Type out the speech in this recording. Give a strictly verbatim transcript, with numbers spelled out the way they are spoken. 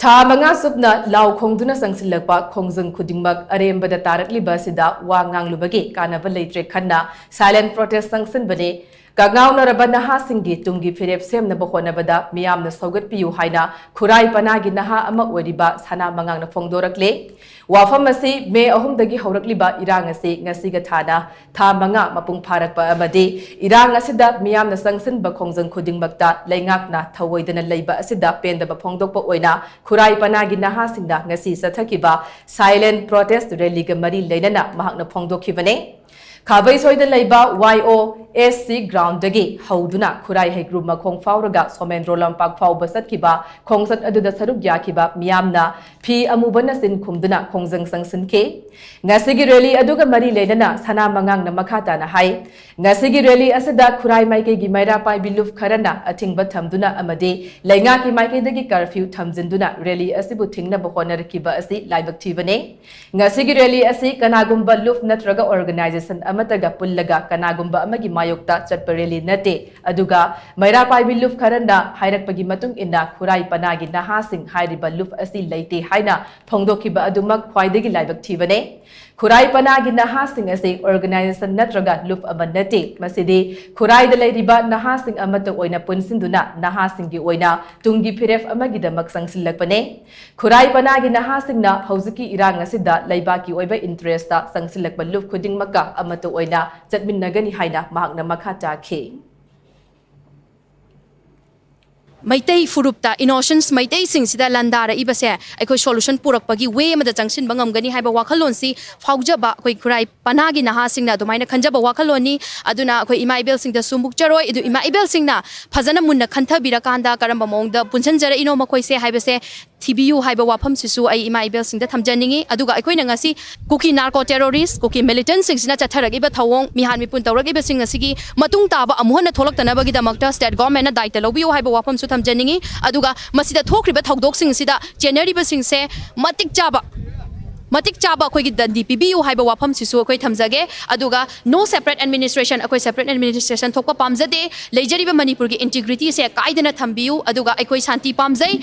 ꯊꯥ ꯃꯉꯥ ꯆꯨꯞꯅ ꯂꯥꯎ ꯈꯣꯡꯗꯨꯅ ꯆꯪꯁꯤꯜꯂꯛꯄ ꯈꯣꯡꯖꯪ ꯈꯨꯗꯤꯡꯃꯛ ꯑꯔꯦꯝꯕꯗ ꯇꯥꯔꯛꯂꯤꯕ ꯑꯁꯤꯗ ꯋꯥ ꯉꯥꯡꯂꯨꯕꯒꯤ ꯀꯥꯟꯅꯕ ꯂꯩꯇ꯭ꯔꯦ ꯈꯟꯅ silent protest ꯆꯪꯁꯤꯟꯕꯅꯤ꯫ ꯀꯉꯥꯎꯅꯔꯕ ꯅꯍꯥꯁꯤꯡꯒꯤ ꯇꯨꯡꯒꯤ ꯐꯤꯔꯦꯞ ꯁꯦꯝꯅꯕ ꯍꯣꯠꯅꯕꯗ ꯃꯤꯌꯥꯝꯅ ꯁꯧꯒꯠꯄꯤꯌꯨ ꯍꯥꯏꯅ ꯈꯨꯔꯥꯏ ꯄꯅꯥꯒꯤ ꯅꯍꯥ ꯑꯃ ꯑꯣꯏꯔꯤꯕ ꯁꯅꯥ ꯃꯉꯥꯡꯅ ꯐꯣꯡꯗꯣꯔꯛꯂꯦ꯫ ꯋꯥꯐꯝ ꯑꯁꯤ ꯃꯦ ꯑꯍꯨꯝꯗꯒꯤ ꯍꯧꯔꯛꯂꯤꯕ ꯏꯔꯥꯡ ꯑꯁꯤ ꯉꯁꯤꯒ ꯊꯥꯅ ꯊꯥ ꯃꯉꯥ ꯃꯄꯨꯡ ꯐꯥꯔꯛꯄ ꯑꯃꯗꯤ ꯏꯔꯥꯡ ꯑꯁꯤꯗ ꯃꯤꯌꯥꯝꯅ ꯆꯪꯁꯤꯟꯕ ꯈꯣꯡꯖꯪ ꯈꯨꯗꯤꯡꯃꯛꯇ ꯂꯩꯉꯥꯛꯅ ꯊꯧꯑꯣꯏꯗꯅ ꯂꯩꯕ ꯑꯁꯤꯗ ꯄꯦꯟꯗꯕ ꯐꯣꯡꯗꯣꯛꯄ ꯑꯣꯏꯅ ꯈꯨꯔꯥꯏ ꯄꯅꯥꯒꯤ ꯅꯍꯥꯁꯤꯡꯅ ꯉꯁꯤ ꯆꯠꯊꯈꯤꯕ silent protest rally ꯒ ꯃꯔꯤ ꯂꯩꯅꯅ ꯃꯍꯥꯛꯅ ꯐꯣꯡꯗꯣꯛꯈꯤꯕꯅꯤ꯫ ꯈꯥꯕꯩꯁꯣꯏꯗ ꯂꯩꯕ Y O S C ground ꯗꯒꯤ ꯍꯧꯗꯨꯅ ꯈꯨꯔꯥꯏ ꯍꯩꯒ꯭ꯔꯨ ꯃꯈꯣꯡ ꯐꯥꯎꯔꯒ ꯁꯣꯃꯦꯟꯗ꯭ꯔꯣ ꯂꯝꯄꯥꯛ ꯐꯥꯎꯕ ꯆꯠꯈꯤꯕ ꯈꯣꯡꯆꯠ ꯑꯗꯨꯗ ꯁꯔꯨꯛ ꯌꯥꯈꯤꯕ ꯃꯤꯌꯥꯝꯅ ꯐꯤ ꯑꯃꯨꯕꯅ ꯆꯤꯟ ꯈꯨꯝꯗꯨꯅ ꯈꯣꯡꯖꯪ ꯆꯪꯁꯤꯟꯈꯤ꯫ ꯉꯁꯤꯒꯤ rally ꯑꯗꯨꯒ ꯃꯔꯤ ꯂꯩꯅꯅ ꯁꯅꯥ ꯃꯉꯥꯡꯅ ꯃꯈꯥ ꯇꯥꯅ ꯍꯥꯏ, ꯉꯁꯤꯒꯤ rally ꯑꯁꯤꯗ ꯈꯨꯔꯥꯏ ꯃꯥꯏꯀꯩꯒꯤ ꯃꯩꯔꯥ ꯄꯥꯏꯕꯤ ꯂꯨꯞ ꯈꯔꯅ ꯑꯊꯤꯡꯕ ꯊꯝꯗꯨꯅ ꯑꯃꯗꯤ ꯂꯩꯉꯥꯛꯀꯤ ꯃꯥꯏꯀꯩꯗꯒꯤ curfew ꯊꯝꯖꯤꯟꯗꯨꯅ rally ꯑꯁꯤꯕꯨ ꯊꯤꯡꯅꯕ ꯍꯣꯠꯅꯔꯛꯈꯤꯕ ꯑꯁꯤ ꯂꯥꯏꯕꯛ ꯊꯤꯕꯅꯤ꯫ ꯉꯁꯤꯒꯤ rally ꯑꯁꯤ ꯀꯅꯥꯒꯨꯝꯕ ꯂꯨꯞ ꯅꯠꯇ꯭ꯔꯒ organization ꯑꯃꯠꯇꯒ ꯄꯨꯜꯂꯒ ꯀꯅꯥꯒꯨꯝꯕ ꯑꯃꯒꯤ ꯃꯥꯌꯣꯛꯇ ꯆꯠꯄ rally ꯅꯠꯇꯦ꯫ ꯑꯗꯨꯒ ꯃꯩꯔꯥ ꯄꯥꯏꯕꯤ ꯂꯨꯞ ꯈꯔꯅ ꯍꯥꯏꯔꯛꯄꯒꯤ ꯃꯇꯨꯡ ꯏꯟꯅ ꯈꯨꯔꯥꯏ ꯄꯅꯥꯒꯤ ꯅꯍꯥꯁꯤꯡ ꯍꯥꯏꯔꯤꯕ ꯂꯨꯞ ꯑꯁꯤ ꯂꯩꯇꯦ ꯍꯥꯏꯅ ꯐꯣꯡꯗꯣꯛꯈꯤꯕ ꯑꯗꯨꯃꯛ ꯈ꯭ꯋꯥꯏꯗꯒꯤ ꯂꯥꯏꯕꯛ ꯊꯤꯕꯅꯤ꯫ ꯈꯨꯔꯥꯏ ꯄꯅꯥꯒꯤ ꯅꯍꯥꯁꯤꯡ ꯑꯁꯤ organization ꯅꯠꯇ꯭ꯔꯒ ꯂꯨꯞ ꯑꯃ ꯅꯠꯇꯦ꯫ ꯃꯁꯤꯗꯤ ꯈꯨꯔꯥꯏꯗ ꯂꯩꯔꯤꯕ ꯅꯍꯥꯁꯤꯡ ꯑꯃꯠꯇ ꯑꯣꯏꯅ ꯄꯨꯟꯁꯤꯟꯗꯨꯅ ꯅꯍꯥꯁꯤꯡꯒꯤ ꯑꯣꯏꯅ ꯇꯨꯡꯒꯤ ꯐꯤꯔꯦꯞ ꯑꯃꯒꯤꯗꯃꯛ ꯆꯪꯁꯤꯜꯂꯛꯄꯅꯤ꯫ ꯈꯨꯔꯥꯏ ꯄꯅꯥꯒꯤ ꯅꯍꯥꯁꯤꯡꯅ ꯍꯧꯖꯤꯛꯀꯤ ꯏꯔꯥꯡ ꯑꯁꯤꯗ ꯂꯩꯕꯥꯛꯀꯤ ꯑꯣꯏꯕ interest ꯆꯪꯁꯤꯜꯂꯛꯄ ꯂꯨꯞ ꯈꯨꯗꯤꯡꯃꯛꯀ ꯑꯃꯠꯇ ꯑꯣꯏꯅ ꯆꯠꯃꯤꯟꯅꯒꯅꯤ ꯍꯥꯏꯅ ꯃꯍꯥꯛꯅ ꯃꯈꯥ ꯇꯥꯈꯤ꯫ ꯃꯩꯇꯩ ꯐꯨꯔꯨꯞꯇ, innocence ꯃꯩꯇꯩꯁꯤꯡꯁꯤꯗ ꯂꯥꯟꯗꯥꯔꯛꯏꯕꯁꯦ ꯑꯩꯈꯣꯏ solution ꯄꯨꯔꯛꯄꯒꯤ way ꯑꯃꯗ ꯆꯪꯁꯤꯟꯕ ꯉꯝꯒꯅꯤ ꯍꯥꯏꯕ ꯋꯥꯈꯜꯂꯣꯟꯁꯤ ꯐꯥꯎꯖꯕ ꯑꯩꯈꯣꯏ ꯈꯨꯔꯥꯏ ꯄꯅꯥꯒꯤ ꯅꯍꯥꯁꯤꯡꯅ ꯑꯗꯨꯃꯥꯏꯅ ꯈꯟꯖꯕ ꯋꯥꯈꯜꯂꯣꯟꯅꯤ꯫ ꯑꯗꯨꯅ ꯑꯩꯈꯣꯏ ꯏꯃꯥ ꯏꯕꯦꯜꯁꯤꯡꯗ ꯁꯨꯝ ꯃꯨꯛꯆꯔꯣꯏ꯫ ꯑꯗꯨ ꯏꯃꯥ ꯏꯕꯦꯜꯁꯤꯡꯅ ꯐꯖꯅ ꯃꯨꯟꯅ ꯈꯟꯊꯕꯤꯔꯀꯥꯟꯗ ꯀꯔꯝꯕ ꯃꯑꯣꯡꯗ ꯄꯨꯟꯁꯤꯟꯖꯔꯛꯏꯅꯣ ꯃꯈꯣꯏꯁꯦ ꯍꯥꯏꯕꯁꯦ ꯊꯤꯕꯤꯌꯨ ꯍꯥꯏꯕ ꯋꯥꯐꯝꯁꯤꯁꯨ ꯑꯩ ꯏꯃꯥ ꯏꯕꯦꯜꯁꯤꯡꯗ ꯊꯝꯖꯅꯤꯡꯏ꯫ ꯑꯗꯨꯒ ꯑꯩꯈꯣꯏꯅ ꯉꯁꯤ ꯀꯨꯀꯤ narco terrorist, ꯀꯨꯀꯤ militantꯁꯤꯡꯁꯤꯅ ꯆꯠꯊꯔꯛꯏꯕ ꯊꯧꯑꯣꯡ, ꯃꯤꯍꯥꯠ ꯃꯤꯄꯨꯟ ꯇꯧꯔꯛꯏꯕꯁꯤꯡ ꯑꯁꯤꯒꯤ ꯃꯇꯨꯡ ꯇꯥꯕ ꯑꯃꯨꯛ ꯍꯟꯅ ꯊꯣꯛꯂꯛꯇꯅꯕꯒꯤꯗꯃꯛꯇ state governmentꯅ ꯗꯥꯏꯇ ꯂꯧꯕꯤꯌꯨ ꯍꯥꯏꯕ ꯋꯥꯐꯝꯁꯨ ꯊꯝꯖꯅꯤꯡꯏ꯫ ꯑꯗꯨꯒ ꯃꯁꯤꯗ ꯊꯣꯛꯈ꯭ꯔꯤꯕ ꯊꯧꯗꯣꯛꯁꯤꯡꯁꯤꯗ ꯆꯦꯟꯅꯔꯤꯕꯁꯤꯡꯁꯦ ꯃꯇꯤꯛ ꯆꯥꯕ, ꯃꯇꯤꯛ ꯆꯥꯕ ꯑꯩꯈꯣꯏꯒꯤ ꯗꯟꯗꯤ ꯄꯤꯕꯤꯌꯨ ꯍꯥꯏꯕ ꯋꯥꯐꯝꯁꯤꯁꯨ ꯑꯩꯈꯣꯏ ꯊꯝꯖꯒꯦ꯫ ꯑꯗꯨꯒ no separate administration, ꯑꯩꯈꯣꯏ separate administration ꯊꯣꯛꯄ ꯄꯥꯝꯖꯗꯦ꯫ ꯂꯩꯖꯔꯤꯕ ꯃꯅꯤꯄꯨꯔꯒꯤ integrityꯁꯦ ꯀꯥꯏꯗꯅ ꯊꯝꯕꯤꯌꯨ꯫ ꯑꯗꯨꯒ ꯑꯩꯈꯣꯏ ꯁꯥꯟꯇꯤ ꯄꯥꯝꯖꯩ꯫